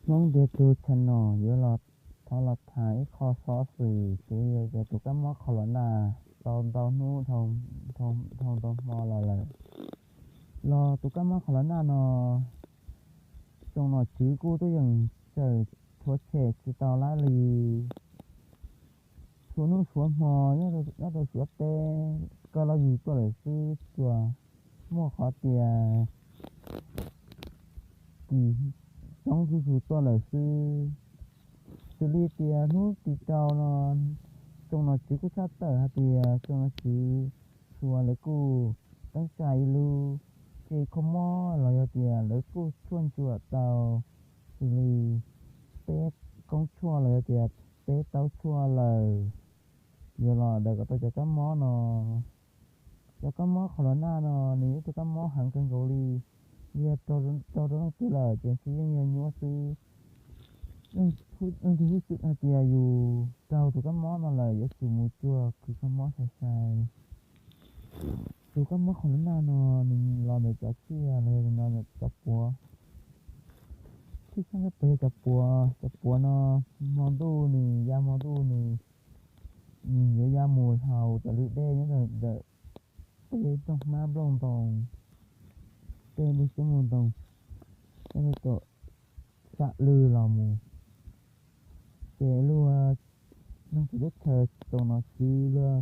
Hmoob Ntiag Tug channel yuav los thov los tham ib qho xov xwm, ces yog tias tus kab mob khaus los naj tau ntau hnub dhau ntau hmo los lawm. Los tus kab mob khaus los naj no, tsoom nom tswv kuj tuaj yeem txawm rhuav tshem tsis tau lawm li. Suav hnub suav hmo nyob rau Suav teb, koj los yug tuaj lawm xwb, tsuas muaj qhov tias kis coob zuj zus tuaj lawm xwb. Xws li tias hnub tim rau no, tsoom nom tswv kuj tshaj tawm hais tias tsoom nom tswv Suav lawv kuj teeb tsa ib lub tsev kho mob los yog tias lawv kuj tshuaj ntsuam tau xws li peb koob tshuaj los yog tias peb taub tshuaj lawm. Yuav los daws kom tau cov kab mob no. Cov kab mob khaus los naj no nws yog ib tug kab mob heev kawg nkaus li, yog raug rau leej twg lawm ces yeej yog nyuaj xwb. Leej twg hub xwm hais tias yus raug tus kab mob no lawm yuav tsum mus cuag khwv kho mob sai sai. Tus kab mob khaus los naj no nws los ntawm cov tsiaj los yog los ntawm cov puav. Tshwj xeeb pes yog cov puav, cov puav no hmo ntuj nws ya hmo ntuj nws, nws yuav ya mus haus cov lwj dej nyob ntawm tej nplooj hmab nplooj ntoo, tej lwj xyoob nplooj ntoo, nyob rau tom sam lwj los mus. Ces luag neeg txawv teb chaws tsoom nom tswv luag,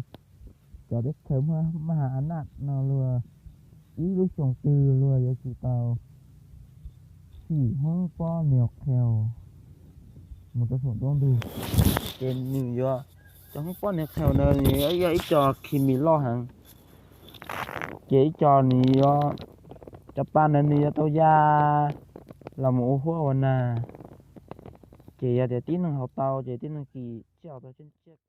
cov teb chaws maj has a naj no luag ib lub xyoos twg luag yuav tsum tau xim hoob pob nias qheos mus rau saum nruab ntug. Ces nws yuav, cov hoob pob nias qheos ntawd nws yog ib co khi mis loj heev. Ces ib co nws yuav, cov pa ntawd nws yuav tau ya los mus ua huab ua nag. Ces yog tias tib neeg haus tau ces tib neeg kis tsis haus tau tsiaj.